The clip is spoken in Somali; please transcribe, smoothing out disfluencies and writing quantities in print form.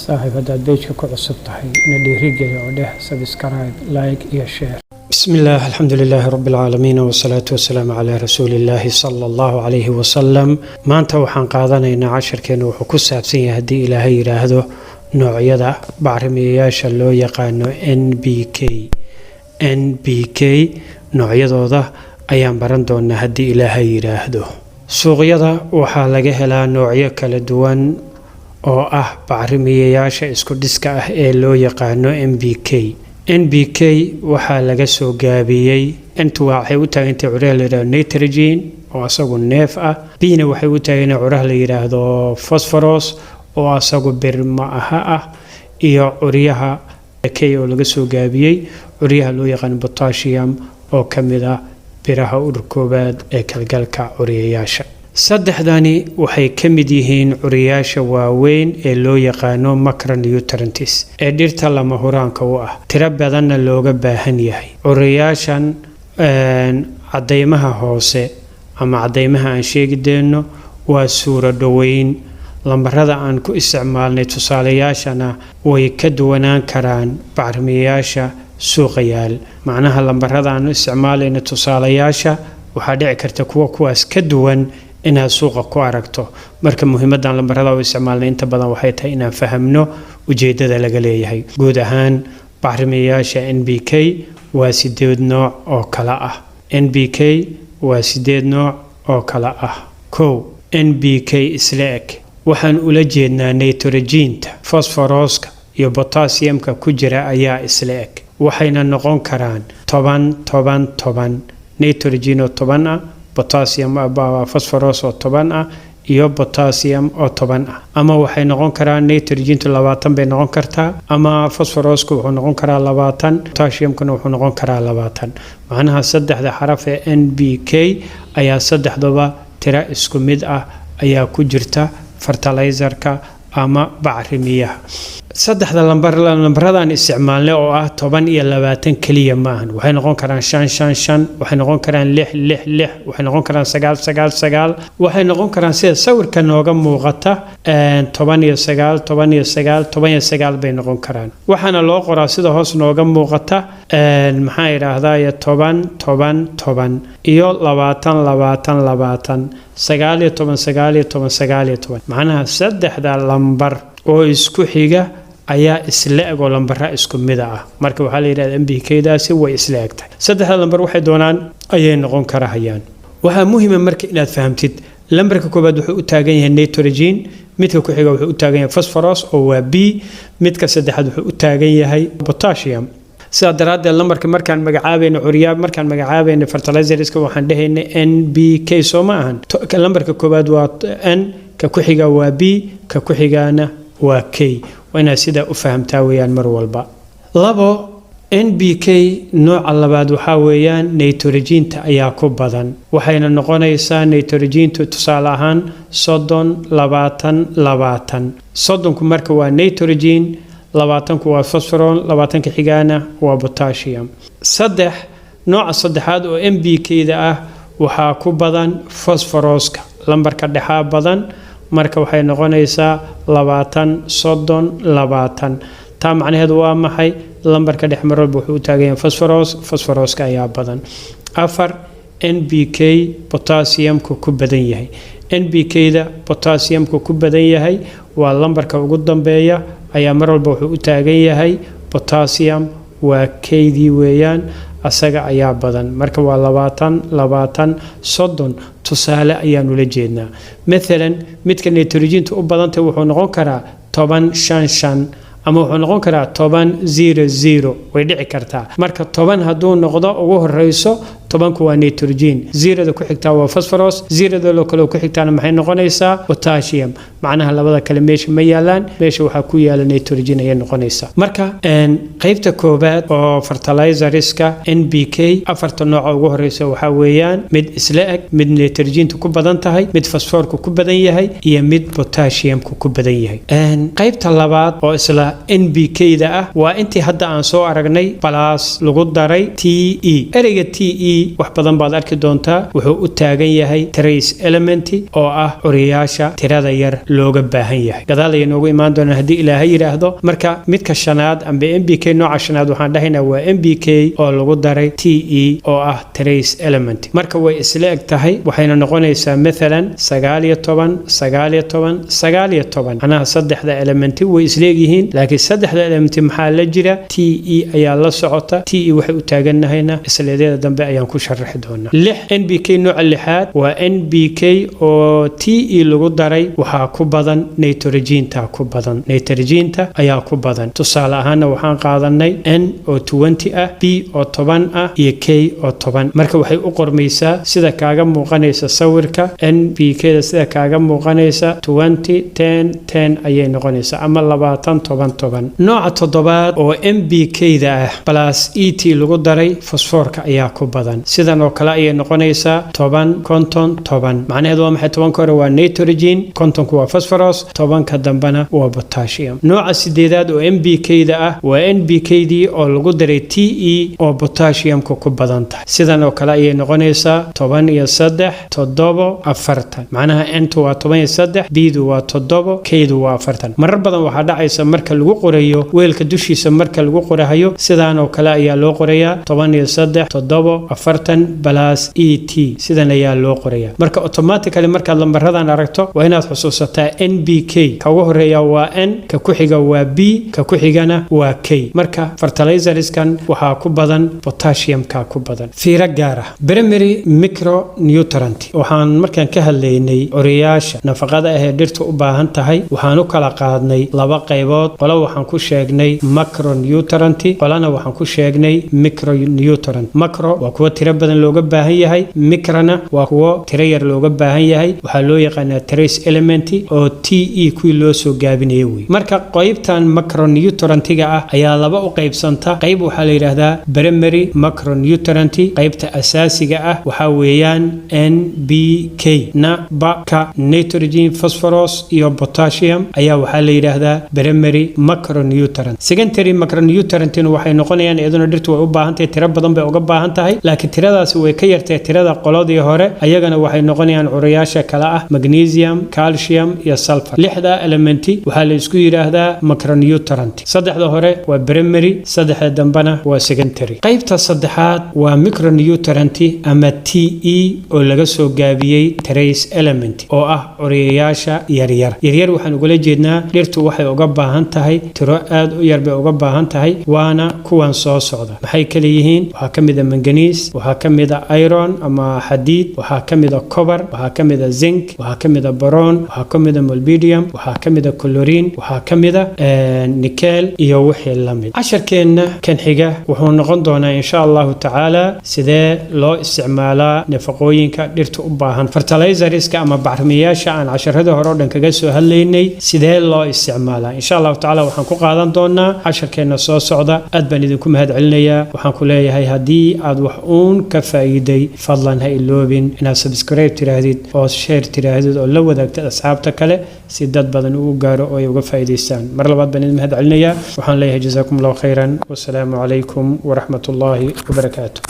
Saaxiib, haddaad page-ka ku cusub tahay, na dhiirigeli oo dheh subscribe, like iyo share. بسم الله، الحمد لله رب العالمين، والصلاة والسلام على رسول الله صلى الله عليه وسلم. Maanta waxaan qaadanaynaa, casharkeena wuxuu ku saabsan yahay, haddii Ilaahay yidhaahdo, noocyada bacrimiyayaasha loo yaqaano NPK. NPK noocyadooda ayaan baran doonaa, haddii Ilaahay yidhaahdo. Suuqyada waxaa laga helaa noocyo kala duwan oo ah bacrimiyayaasha isku dhiska ah ee loo yaqaano NPK. NPK waxaa laga soo gaabiyey, N-tu waxay u taagantay curaha la yidhahdo nitrogen, oo asagu neef ah. P-na waxay u taagantay curaha la yidhaahdo phosphorus, oo asagu birma aha ah, iyo curyaha K oo laga soo gaabiyey curyaha loo yaqaano potassium, oo ka mid ah biraha urur koowaad ee kalgalka curiyayaasha. Saddexdani waxay ka mid yihiin curiyaasha waaweyn ee loo yaqaano macronutrients ee dhirta lama huraanka u ah, tiro badanna looga baahan yahay. Curiyaashan cadeymaha hoose ama cadeymaha aan sheegi doono waa suuro dhoweyn. Lambarada aan ku isticmaalnay tusaalayaashana way ka duwanaan karaan bacrimiyayaasha suuqa yaal. Macnaha, lambarada aan u isticmaalayno tusaalayaasha waxaa dhici karta kuwa kuwaas ka duwan inaad suuqa ku aragto. Marka muhiimadan lambarada u isticmaalnay inta badan waxay tahay inaan fahamno ujeedada laga leeyahay. Guud ahaan, bacrimiyayaasha NPK waa sideed nooc oo kala ah. NPK waa sideed nooc oo kala ah. Kow, NPK isla eg. Waxaan ula jeednaa nitrojiinta, fosforoska iyo potassiumka ku jira ayaa isla eg. Waxayna noqon karaan 10, 10, 10: nitrogen oo 10 ah, potassium, phosphorus oo 10 ah iyo potassium oo 10 ah. Ama waxay noqon karaan nitrogentu 20 bay noqon kartaa, ama phosphorusku wuxuu noqon karaa 20, potassiumkuna wuxuu noqon karaa 20. Macnaha, saddexda xaraf ee NPK ayaa saddexduba tiro isku mid ah ayaa ku jirta fertilizerka ama bacrimiyaha. Saddexda lambar, lambaradan isticmaalnay oo ah 10 iyo 20 keliya maahan. Waxay noqon karaan shan, shan, shan, waxay noqon karaan lix, lix, lix, waxay noqon karaan sagaal, sagaal, sagaal, waxay noqon karaan, sida sawirka nooga muuqata, 19, 19, 19 bay noqon karaan. Waxaana loo qoraa sida hoos nooga muuqata, maxaa idhaahdaye, 10, 10, 10 iyo 20, 20, 20, 19, 19, 19. Macnaha, saddexda lambar oo isku xiga ayaa isla eg oo lambara isku mida ah. Marka waxaa la yidhahda NPK-daasi way isla eg tahay. Saddexda lambar waxay doonaan ayay noqon karahayaan. Waxaa muhiima marka inaad fahamtid, lambarka koowaad wuxuu u taagan yahay nitrogen, midka ku xiga wuxuu u taagan yahay phosphorus oo waa P, midka saddexaad wuxuu u taagan yahay potassium. Sidaa daraaddeed, lambarka markaan magacaabayno curyaa, markaan magacaabayno fertilizerska, waxaan dhahaynay NPK, soo ma ahan? Lambarka koowaad waa N, ka ku xiga waa P, ka ku xigaana waa K. Waa inaad sidaa u fahamtaa weeyaan mar walba. Labo, NPK nooca labaad waxaa weeyaan nitroginta ayaa ku badan. Waxayna noqonaysaa nitrogintu, tusaale ahaan, 30, 20, 20. 30-ku marka waa nitrogen, 20-ku waa phosphorus, 20-ka xigaana waa potassium. Saddex, nooca saddexaad oo NPK-da ah waxaa ku badan phosphoroska, lambarka dhexaa badan. Marka waxay noqonaysaa 20, 30, 20. Taa macnaheedu waa maxay? Lambarka dhex mar walba wuxuu u taagan yahay phosphorus, phosphoroska ayaa badan. Afar, NPK potassiumku ku badan yahay. NPK-da potassiumku ku badan yahay waa lambarka ugu dambeeya ayaa mar walba wuxuu u taagan yahay potassium, waa K-dii weeyaan, asaga ayaa badan. Marka waa 20, 20, 30. Tusaale ayaan ula jeednaa. Maalan, midka nitrogentu u badantay wuxuu noqon karaa 10, shan, shan, ama wuxuu noqon karaa 10, zero, zero, way dhici kartaa. Marka 10 hadduu noqdo ugu horeyso, 10-ku waa nitrogen, zerada ku xigtaa waa phosphorus, zerada loo kale ku xigtaana maxay noqonaysaa? Potassium. Macnaha, labada kale meesha ma yaalaan, meesha waxaa ku yaala nitrogen ayay noqonaysaa. Marka qaybta koobaad oo fertilizerska NPK, afarta nooca ugu horeysa waxaa weeyaan mid isla eg, mid nitrogentu ku badan tahay, mid fosfoorku ku badan yahay iyo mid potassiumku ku badan yahay. Qaybta labaad oo isla NPK-da ah waa intii hadda aan soo aragnay plus lagu daray TE. Ereyga TE. Wax badan baad arki doontaa. Wuxuu u taagan yahay trace element, oo ah curiyaasha tirada yar looga baahan yahay. Gadaal ayay noogu imaan doonaan haddii Ilaahay yidhaahdo. Marka midka shanaad amba NPK nooca shanaad waxaan dhahaynaa waa NPK oo lagu daray TE, oo ah trace element. Marka way isla eg tahay, waxayna noqonaysaa maalan 19, 19, 19. Macnaha saddexda elementi way isla egyihiin, laakiin saddexda elementi maxaa la jira? TE ayaa la socota. TE waxay u taagannahayna isleedyada dambe ayaan ku sharaxi doonaa. Lix, NPK nooca lixaad waa NPK oo TE lagu daray. Waxaa ku badan nitrogenta, ku badan nitrogenta ayaa ku badan. Tusaale ahaana waxaan qaadanay N oo 20 ah, B oo 10 ah iyo K oo 10. Marka waxay u qormaysaa sida kaaga muuqanaysa sawirka NPK da, sida kaaga muuqanaysa 20, 10, 10 ayay noqonaysaa, ama 20, 10, 10. Nooca toddobaad oo NPK da ah plus ET lagu daray, fosfoorka ayaa ku badan. Sidan oo kale ayay noqonaysaa: 10, 50, 10. Macnaheedu waa maxay? 10-ka hore waa nitrogen, 50-ku waa phosphorus, 10-ka dambena waa potassium. Nooca sideedaad oo NPK da ah waa NPK dii oo lagu daray TE oo potassiumka ku badan tahay. Sidan oo kale ayay noqonaysaa: 13, 7, 40. Macnaha N-tu waa 13, B-du waa 7, K-du waa 40. Marar badan waxaa dhacaysa marka lagu qorayo weelka dushiisa, marka lagu qorahayo sidaan oo kale ayaa loo qorayaa: 13, 7, 40 plus ET, sidan ayaa loo qorayaa. Marka automatically markaad lambaradan aragto waa inaad xusuusataa NPK ka ugu horeeya waa N, ka ku xiga waa B, ka ku xigana waa K. Marka fertilizerskan waxaa ku badan potassiumka ku badan. Fiiro gaar ah: primary micronutrient. Waxaan markaan ka hadlaynay curiyaasha nafaqada ahee dhirtu u baahan tahay, waxaan u kala qaadnay laba qaybood. Qolo waxaan ku sheegnay macronutrient, qolana waxaan ku sheegnay micronutrient. Macro waa kuwo tiro badan looga baahan yahay, microna waa kuwo tiro yar looga baahan yahay. Waxaa loo yaqaanaa trace element, oo TE kuwii loo soo gaabinaya wey. Marka qaybtan macronutrientiga ah ayaa laba u qaybsanta. Qayb waxaa la yidhaahdaa primary macronutrient. Qaybta asaasiga ah waxaa weeyaan NPK, na ba ka, nitrogen, phosphorus iyo potassium ayaa waxaa la yidhaahdaa primary macronutrient. Secondary macronutrientina waxay noqonayaan, iyaduna dhirtu way u baahan tahay, tiro badan bay uga baahan tahay, laakiin tiradaasi way ka yartahay tirada qoladii hore. Ayagana waxay noqonayaan curayaasha kale ah magnesium, calcium iyo sulfur. Lixda elementi waxaa la isku yidhaahdaa macronutrient. Saddexda hore waa primary, saddexda dambena waa secondary. Qaybta saddexaad waa micronutrient ama TE, oo laga soo gaabiyey trace element, oo ah curiyayaasha yaryar. Yaryar waxaan ugula jeednaa dhirtu waxay uga baahan tahay tiro aad u yar bay uga baahan tahay, waana kuwan soo socda. Maxay kala yihiin? Waxaa ka mid a manganese, waxaa ka mid a iron ama xadiid, waxaa ka mid a copper, waxaa ka mid a zinc, waxaa ka mid a boron, waxaa ka mid a molybdenum, waxaa ka mid a chlorine, waxaa ka mid a nickel iyo wixii la mid. Casharkeenna kan xiga wuxuu noqon doonaa, insha Allahu tacaala, sidee loo isticmaalaa nafaqooyinka dhirta u baahan, fertilizerska ama bacrimiyaasha aan casharadii hore oo dhan kaga soo hadlaynay, sidee loo isticmaalaa. Insha Allahu tacaala waxaan ku qaadan doonaa casharkeenna soo socda. Aad baan idinku mahad celinayaa. Waxaan ku leeyahay, haddii aad wax uun ka faa'iiday, fadlan ha iloobin inaad subscribe tiraahdid oo share tiraahdid oo la wadaagtid asxaabta kale, si dad badan uu gaaro oo ay uga faa'iidaystaan. Mar labaad baan idin mahad celinayaa. Waxaan leeyahay, jazaakum Allahu khayran, wasalaamu calaykum waraxmat ullaahi wabarakaatu.